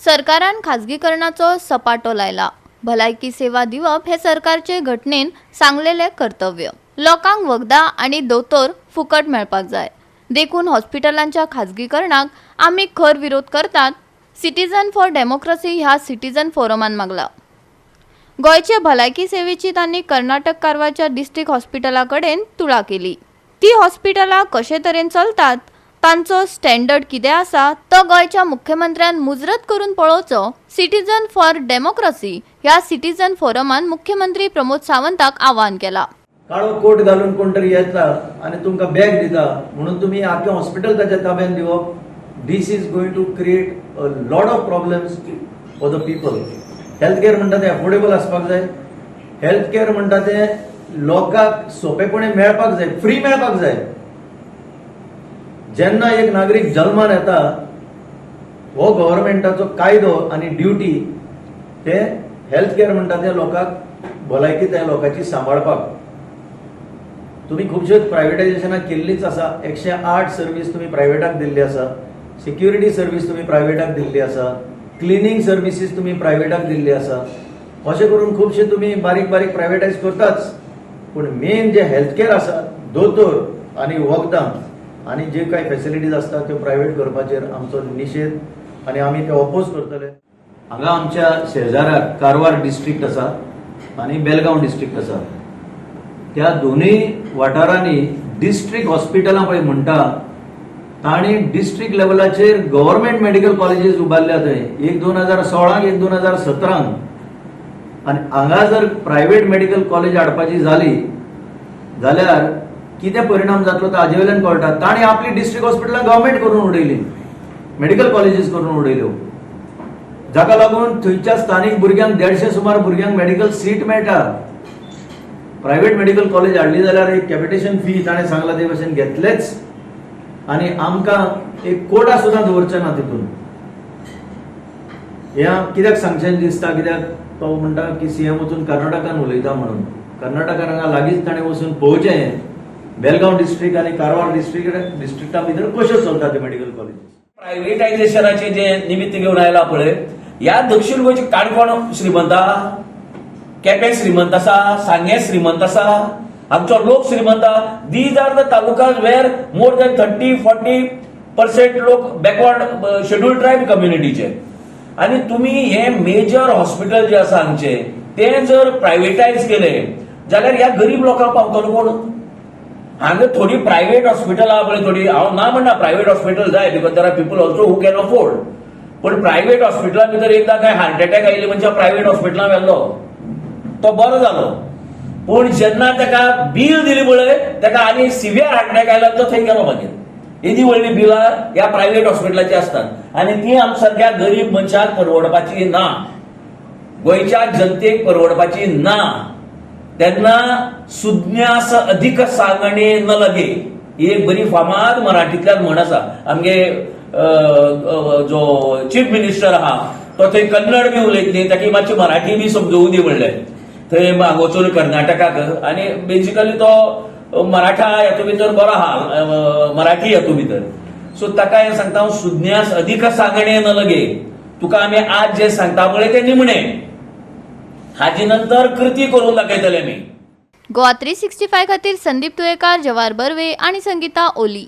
सरकारान खाजगीकरणाचो सपाटो लायला. भलायकी सेवा दिवप हे सरकारचे घटनेन सांगलेले कर्तव्य. लोकांक वखदां आनी दोतोर फुकट मेळपाक जाय, देखून हॉस्पिटलांच्या खाजगीकरणाक आमी खर विरोध करतात, सिटीजन फॉर डेमोक्रसी ह्या सिटीजन फोरमान मागला. गोंयचे भलायकी सेवेची तांणी कर्नाटक कारवारच्या डिस्ट्रिक्ट हॉस्पिटला कडेन तुळा केली. ती हॉस्पिटलां कशे तरेन चलतात, तांचो स्टँडर्ड कितें आसा तो गोंयच्या मुख्यमंत्र्यान मुजरत करून पळोवचो, सिटीजन फॉर डेमोक्रसी ह्या सिटीजन फोरमान मुख्यमंत्री प्रमोद सावंताक आवाहन केला. काळो कोट घालून कोण तरी येता आनी तुमकां बॅग दिता म्हणून तुमी आख्खें हॉस्पिटल ताच्या ताब्यान दिवप, this is going to create a lot of problems for the people. Health care म्हणटा तें अफोर्डेबल आसपाक जाय. हेल्थ केअर म्हणटा तें लोकांक सोंपेपणी मेळपाक जाय, फ्री मेळपाक जाय. जेन्ना एक नागरीक जल्मान येता, हो गव्हर्मेंटाचो कायदो आनी ड्युटी ते हेल्थ केअर म्हणटा ते लोकांक भलायकी त्या लोकांची सांबाळपाक. तुम्ही खुबश्यो प्रायव्हेटायझेशनां केल्लीच आसा. 108 सर्वीस तुम्ही प्रायव्हेटाक दिल्ली आसा, सिक्युरिटी सर्वीस तुम्ही प्रायव्हेटाक दिल्ली आसा, क्लिनींग सर्विसीस तुम्ही प्रायव्हेटाक दिल्ली आसा. अशें करून खुबशे तुम्ही बारीक बारीक प्रायव्हेटायज करताच, पूण मेन जे हेल्थ केअर आसा, दोतोर आनी वखदां आनी जे कांय फेसिलिटीज आसता त्यो प्रायव्हेट करपाचेर आमचो निशेध आनी आमी ते ऑपोज करतले. हांगा आमच्या शेजाराक कारवार डिस्ट्रिक्ट आसा आनी बेलगांव डिस्ट्रिक्ट आसा. त्या दोनूय वाठारांनी डिस्ट्रिक्ट हॉस्पिटलां पळय म्हणटा, तांणी डिस्ट्रिक्ट लेवलाचेर गव्हर्मेंट मेडिकल कॉलेजीस उबारल्या थंय, एक 2016क, एक 2017क. आनी हांगा जर प्रायव्हेट मेडिकल कॉलेज हाडपाची जाली जाल्यार कितें परिणाम जातलो तो हाजे वयल्यान कळटा. तांणी आपली डिस्ट्रिक्ट हॉस्पिटलां गव्हर्मेंट करून उडयली, मेडिकल कॉलेजीस करून उडयल्यो, जाका लागून थंयच्या स्थानीक भुरग्यांक, 150 सुमार भुरग्यांक मेडिकल सीट मेळटा. प्रायव्हेट मेडिकल कॉलेज हाडली जाल्यार एक कॅपिटेशन फी ताणें सांगला ते भशेन घेतलेच आनी आमकां एक कोटा सुद्दां दवरचे ना तितून. हें कित्याक सांगचें दिसता, कित्याक तो म्हणटा की सीएम वचून कर्नाटकान उलयता म्हणून. कर्नाटकान हांगा लागींच ताणें वचून पळोवचें, बेलगांव डिस्ट्रिक्ट आनी कारवार डिस्ट्रिक्टा भितर कश्यो चलता ते मेडिकल कॉलेजीस. प्रायव्हेटायझेशनाचे जे निमित्त घेवन आयला पळय, ह्या दक्षिण गोंयचे काणकोण श्रीमंत आहा, केपें श्रीमंत आसा, सांगें श्रीमंत आसा, आमचो लोक श्रीमंत. These are the talukas where more than 30-40% लोक बॅकवर्ड शेड्युल्ड ट्रायब कम्युनिटीचे. आनी तुमी हे मेजर हॉस्पिटल जे आसा हांगचे, ते जर प्रायव्हेटायज केले जाल्यार ह्या गरीब लोकांक पावतलो कोण हांगा? थोडी प्रायव्हेट हॉस्पिटल आहा पळय थोडी, हांव ना म्हणना, प्रायव्हेट हॉस्पिटल जाय because there are people also who can afford. पण प्रायव्हेट हॉस्पिटला भितर एकदां काय हार्ट अटॅक आयिल्ले मनशाक प्रायव्हेट हॉस्पिटलान व्हेल्लो, तो बरो जालो. पूण जेन्ना ताका बील दिली पळय, ताका आनी सिवियर हार्ट अटॅक आयला, तो थंय गेलो मागीर. येदी व्हडली बिलां ह्या प्रायव्हेट हॉस्पिटलाची आसतात आनी ती आम सारक्या गरीब मनशाक परवडपाची ना, गोंयच्या जनतेक परवडपाची ना. तेन्ना "सुज्ञास अधिक सांगणे न लगे" ही एक बरी फामाद मराठींतल्यान म्हण आसा. आमगे अ, अ, जो चीफ मिनिस्टर आहा तो थंय कन्नड बी उलयत न्ही, ताका मातशी मराठी बी समजोवं दी म्हणलें थंय हांगा वचून कर्नाटकाक. आनी बेजिकली तो मराठा हेतू भितर बरो आहा, मराठी हेतू भितर. सो ताका हें सांगता हांव, "सुज्ञास अधिक सांगणे न लगे". तुका आमी आज जे सांगता पळय ते निमणे, हाजे नंतर कृती करून दाखयतले आमी. गोवा 365 खातीर संदीप तुयेकार, जवार बर्वे आणि संगीता ओली.